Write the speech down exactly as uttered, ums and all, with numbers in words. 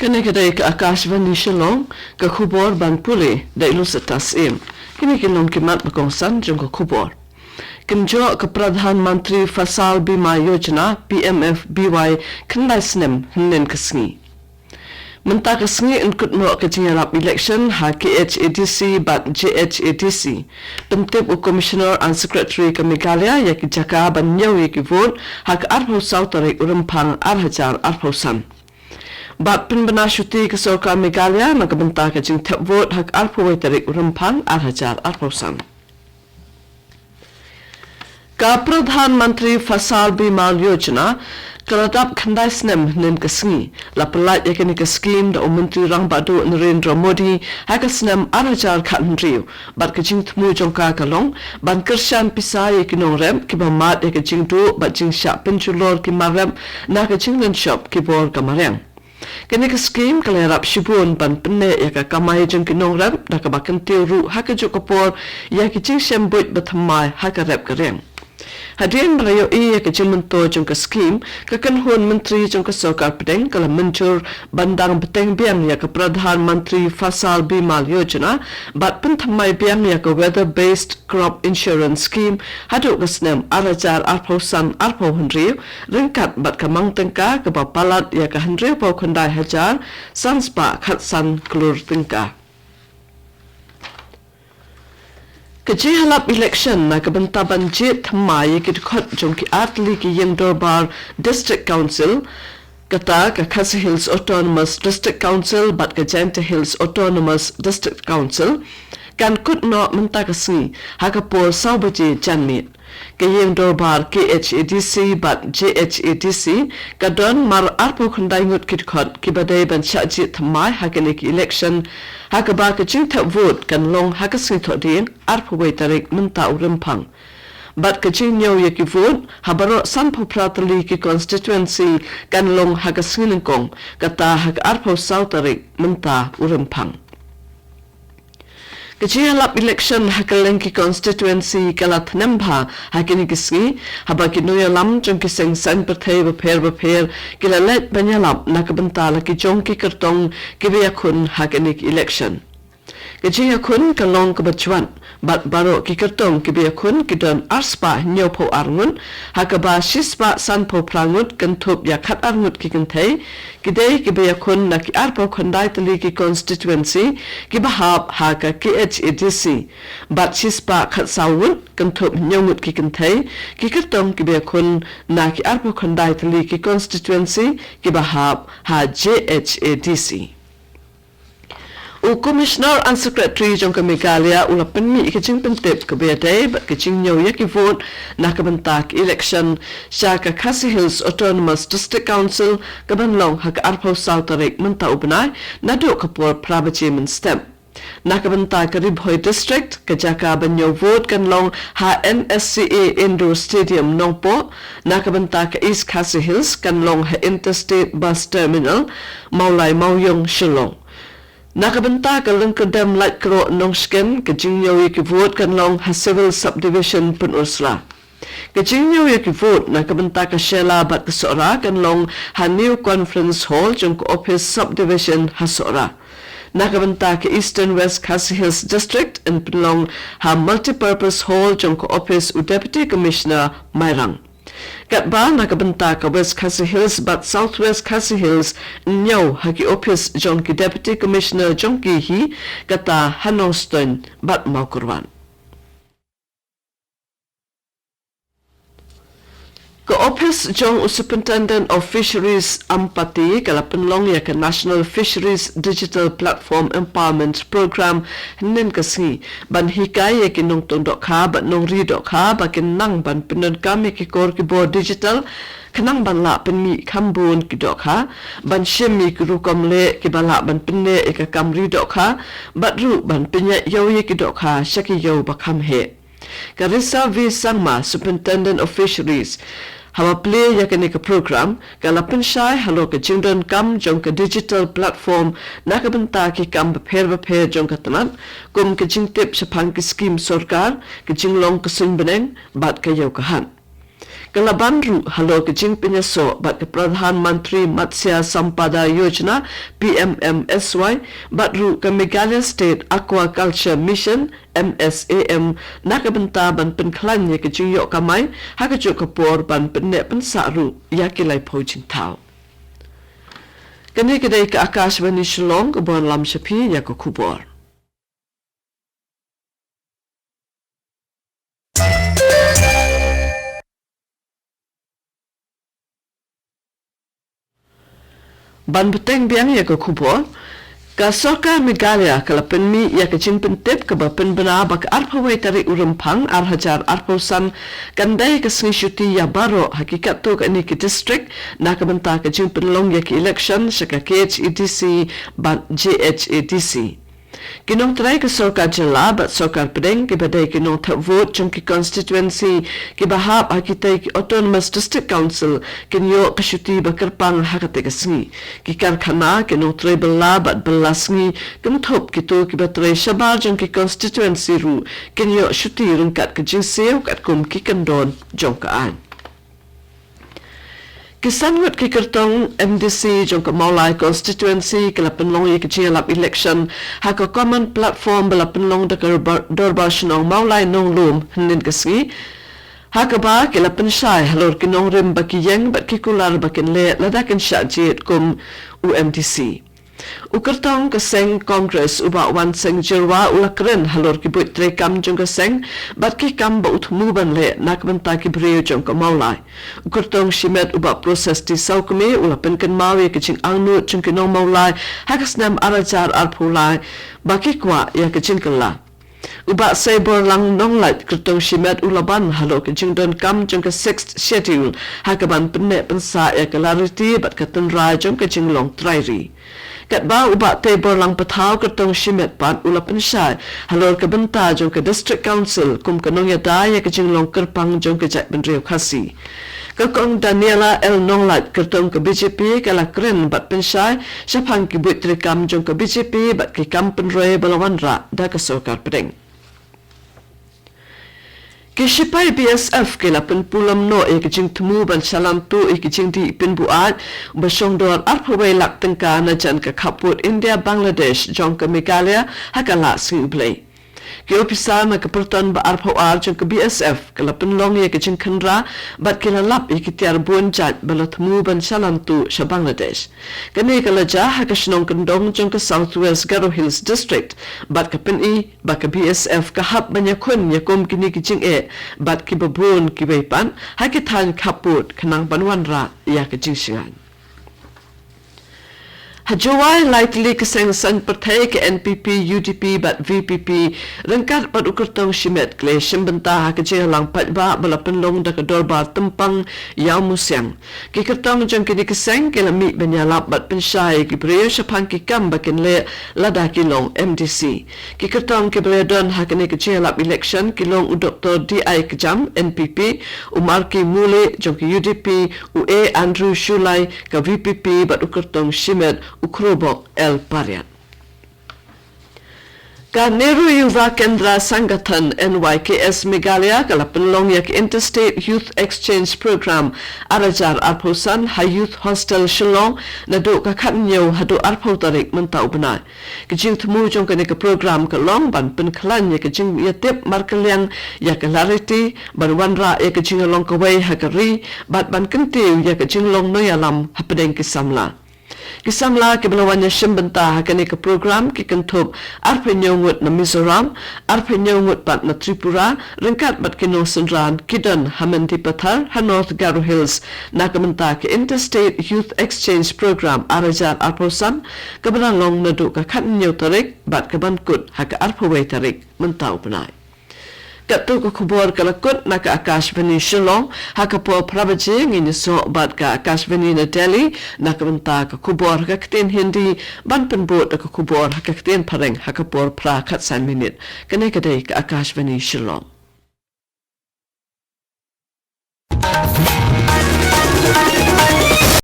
Kane ka dei ka Akashvani Shillong, ka khubor ban pule da i Lucetta Syiem. Kine ki long ki mat ba kongsan jong ka khubor. Kynjoh ka Pradhan Mantri Fasal Bima Yojana, P M F B Y, khyndai snem hynnin ka sngi. Mynta ka sngi yn kut noh ka jingïalap election ha K H A D C bad J H A D C. Pyntip u Commissioner and Secretary ka Meghalaya ïa ki jaka ban ñiew ïa ki vote ha ka arphew saw tarik u Rymphang ar hajar arphew san. Bad pynbna shuti ka sorkar Meghalaya na ka bynta ka jingthep vote ha ka arphew wei tarik u Rymphang ar hajar arphew san. Ka Pradhan Mantri Fasal Bima Yojana ka la dap khyndai snem hynnin ka sngi. La pyllait ïa kane ka skim da u Myntri Rangbah Duh Narendra Modi ha ka snem ar hajar khathynriew. Bad ka jingthmu jong ka ka long ban kyrshan pisa ïa ki nongrep kiba mad ïa ka jingduh bad jingshah pynjulor ki mar rep na ka jinglynshop ki bor ka mariang. Kane ka skim ka la ïarap shibun ban pynneh ïa ka kamai jong ki nongrep da kaba kyntiew ruh ha kajuh ka por ïa ki jingshem buit ba thymmai ha ka rep ka riang. Hadien ba la ïohi ïa ka jingmyntoi jong ka skim, ka kynhun myntri jong ka sorkar pdeng ka la mynjur ban dang bteng biang ïa ka Pradhan Mantri Fasal Bima Yojana bad pynthymmai biang ïa ka Weather Based Crop Insurance Scheme haduh ka snem ar hajar arphew san arphew hynriew, ryngkat bad ka mang tyngka kaba palat ïa ka hynriewphew khyndai hajar san spah khatsan klur tyngka. Ka jingïalap election na ka bynta ban jied thymmai ïa ki dkhot jong ki artylli ki ïing dorbar District Council, kata ka Khasi Hills Autonomous District Council bad ka Jaintia Hills Autonomous District Council, kan kut noh mynta ka sngi ha ka por saw baje janmiet. Ka ïing dorbar K H A D C bad J H A D C ka don mar arphew khyndai ngut ki dkhot kiba dei ban shah jied thymmai ha kane ka election, ha kaba ka jingthep vote kan long ha ka sngi Thohdieng arphew wei tarik mynta u Rymphang. Bad ka jingñiew ïa ki vote ha baroh sanphew phra tylli ki constituency kan long ha ka sngi Nyngkong, kata ha ka arphew saw tarik mynta u Rymphang. Ka jingïalap election ha kylleng ki constituency ka la thnem bha ha kine ki sngi, haba ki nongïalam jong ki seng saiñ pyrthei bapher bapher ki la leit ban ïalap na ka bynta la ki jong ki kyrtong kiba ïakhun ha kine ki election. Ka jingïakhun ka long kaba jwat, bad baroh ki kyrtong kiba ïakhun ki don ar spah hynñiewphew ar ngut, ha kaba shi spah sanphew phra ngut kynthup ïa khatar ngut ki kynthei, ki dei kiba ïakhun na ki arphew khyndai tylli ki constituency kiba hap ha ka K H A D C. Bad shi spah khatsaw ngut kynthup hynñiew ngut ki kynthei, ki kyrtong kiba ïakhun na ki arphew khyndai tylli ki constituency kiba hap ha J H A D C. U Commissioner and Secretary jong ka Meghalaya u la pynmih ka jingpyntip kaba ïadei bad ka jingñiew ïa ki vote na ka bynta ka election sha ka Khasi Hills Autonomous District Council kaban long ha ka arphew saw tarik mynta u bnai, naduh ka por phra baje mynstep. Na ka bynta ka Ri Bhoi District, ka jaka ban ñiew vote kan long ha N S C A Indoor Stadium Nongpoh. Na ka bynta ka East Khasi Hills kan long ha Interstate Bus Terminal Mawlai Mawiong, Shillong. Na ka bynta ka Lyngkyrdem Laitkroh Nongshken, ka jingñiew ïa ki vote kan long ha Civil Subdivision Pynursla. Ka jingñiew ïa ki vote na ka bynta ka Shella bad ka Sohra kan long ha New Conference Hall jong ka Office Subdivision ha Sohra. Na ka bynta ka Eastern West Khasi Hills District yn pynlong ha Multipurpose Hall jong ka Office u Deputy Commissioner Mairang. Katba na ka bynta ka West Khasi Hills bad South West Khasi Hills yn ñiew ha ki office jong ki Deputy Commissioner jong ki hi, kata ha Nongstoiñ bad Mawkyrwat. Ka office jong u Superintendent of Fisheries Ampati ka la pynlong ïa ka National Fisheries Digital Platform Empowerment Program hynnin ka sngi, ban hikai ïa ki nongtuh dohkha bad nongri dohkha ba kin nang ban pyndonkam ïa ki kor ki bor digital, khnang ban lah pynmih kham bun ki dohkha, ban shim ïa ki rukom leh kiba lah ban pynneh ïa ka kam ri dohkha, bad ruh ban pynïaid ïew ïa ki dohkha sha ki ïew ba kham heh. Ka Risa V Sangma, Superintendent of Fisheries, haba plie ïa kane ka program, ka la pynshai halor ka jingdonkam jong ka digital platform na ka bynta ki kam bapher bapher jong ka tnat, kum ka jingtip shaphang ki skim sorkar, ka jinglong ka suiñ bneng bad ka ïew ka hat. Ka la ban ruh halor ka jingpynïasoh bad ka Pradhan Mantri Matsya Sampada Yojana, P M M S Y, bad ruh ka Meghalaya State Aquaculture Mission, M S A M, na ka bynta ban pynkhlaiñ ïa ka jingïoh kamai ha kajuh ka por ban pynneh pynsah ruh ïa ki laiphew jingthaw. Kane ka dei ka Akashvani Shillong kaba wanlam sha phi ïa ka khubor. Ban bteng biang ïa ka khubor, ka Sorkar Meghalaya ka la pynmih ïa ka jingpyntip kaba pynbna ba ka arphew wei tarik u Rymphang ar hajar arphew san kan dei ka sngi shuti ïa baroh ha ki katto katne ki district na ka bynta ka jingpynlong ïa ki election sha ka K H A D C bad J H A D C. Ki nongtrei ka Sorkar Jylla bad Sorkar Pdeng kiba dei ki nongthep vote jong ki constituency kiba hap ha kitei ki Autonomous District Council kin ïoh ka shuti ba kyrpang ha katei ka sngi. Ki karkhana, ki nongtrei bylla bad bylla sngi, kynthup kito kiba trei shabar jong ki constituency ruh kin ïoh shuti ryngkat ka jingsiew katkum ki kyndon jong ka aiñ. Ki san ngut ki kyrtong M D C jong ka Mawlai constituency ki la pynlong ïa ka jingïalap election ha ka common platform ba la pynlong da ka Dorbar, Dorbar Shnong Mawlai Nonglum hynnin ka sngi, ha kaba ki la pynshai halor ki nongrim ba ki ïeng bad ki kular ba kin leh lada kin shah jied kum u M D C. U kyrtong ka seng Congress u Bah Wanseng Jyrwa u la kren halor ki buit treikam jong ka seng bad ki kam ba u thmu ban leh na ka bynta ki briew jong ka Mawlai. U kyrtong shimet u Bah Process T Sawkmie u la pynkynmaw ïa ka jingangnud jong ki nong Mawlai ha ka snem ar hajar arphew lai ba ki kwah ïa ka jingkylla. U Bah Seiborlang Nonglait kyrtong shimet u la ban halor ka jingdonkam jong ka Sixth Schedule ha kaban pynneh pynsah ïa ka lariti bad ka tynrai jong ka jinglong trai ri. Katba u Bah Teiborlang Pathaw kyrtong shimet pat u la pynshai halor ka bynta jong ka District Council kum ka nongïada ïa ka jinglong kyrpang jong ka jaitbynriew Khasi. Ka Kong Daniela L Nonglait kyrtong ka B J P ka la kren bad pynshai shaphang ki buit treikam jong ka B J P bad ki kam pynroi ba la wanrah da ka Sorkar Pdeng. Ki shipai B S F ki la pynpulom noh ïa ka jingthmu ban shalan tuh ïa ka jingdih pynbuaid ba shong dor arphew wei lak tyngka na jan ka khappud India Bangladesh jong ka Meghalaya ha ka Lah Sngi U Blei. Ki ophisar na ka pyrton ba arphew ar jong ka B S F ka la pynlong ïa ka jingkhynra bad ki la lap ïa ki tiar bun jait ba la thmu ban shalan tuh sha Bangladesh. Kane ka la jia ha ka shnong kyndong jong ka South West Garo Hills District bad ka pyni ba ka B S F ka hap ban ïakhun ïakum kine ki jingeh bad kiba bun kiwei pat ha ki thaiñ khappud khnang ban wanrah ïa ka jingshngaiñ. Ha Jowai lai tylli ki seng saiñ pyrthei ka N P P, U D P bad V P P ryngkat bad u kyrtong shimet ki la shim bynta ha ka jingïalang paidbah ba la pynlong da ka Dorbar Tympang Ïawmusiang. Ki kyrtong jong kine ki seng ki la mih ban ïalap bad pynshai ïa ki briew shaphang ki kam ba kin leh lada ki long M D C. Ki kyrtong kiba la don ha kane ka jingïalap election ki long u Doktor D I Kjam, N P P, u Marki Mule jong ka U D P, u A Andrew Shullai ka V P P bad u kyrtong shimet u Khrobok L Pariat. Ka Nehru Yuva Kendra Sangathan, N Y K S, Meghalaya ka la pynlong ïa ka Interstate Youth Exchange Program ar hajar arphew san ha Youth Hostel Shillong naduh ka khathynñiew haduh arphew tarik mynta u bnai. Ka jingthmu jong kane ka program ka long ban pynkhlaiñ ïa ka jingïatip markylliang ïa ka lariti, ban wanrah ïa ka jinglong kawei ha ka ri bad ban kyntiew ïa ka jinglong nongïalam hapdeng ki samla. Ki samla kiba la wan ïashim bynta ha kane ka program ki kynthup arphew hynñiew ngut na Mizoram, arphew hynñiew ngut pat na Tripura, ryngkat bad ki nongsynran ki don ha Mendipathar ha North Garo Hills na ka bynta ka Interstate Youth Exchange Program ar hajar arphew san kaba la long naduh ka khathynñiew tarik bad kaban kut ha ka arphew wei tarik mynta u bnai. Katto ka khubor ka la kut na ka Akashvani Shillong, ha ka por phra baje ngin ïasoh bad ka Akashvani na Delhi na ka bynta ka khubor ha ka ktien Hindi, ban pynbud da ka khubor ha ka ktien Phareng ha ka por phra khatsan minit. Kane ka dei ka Akashvani Shillong.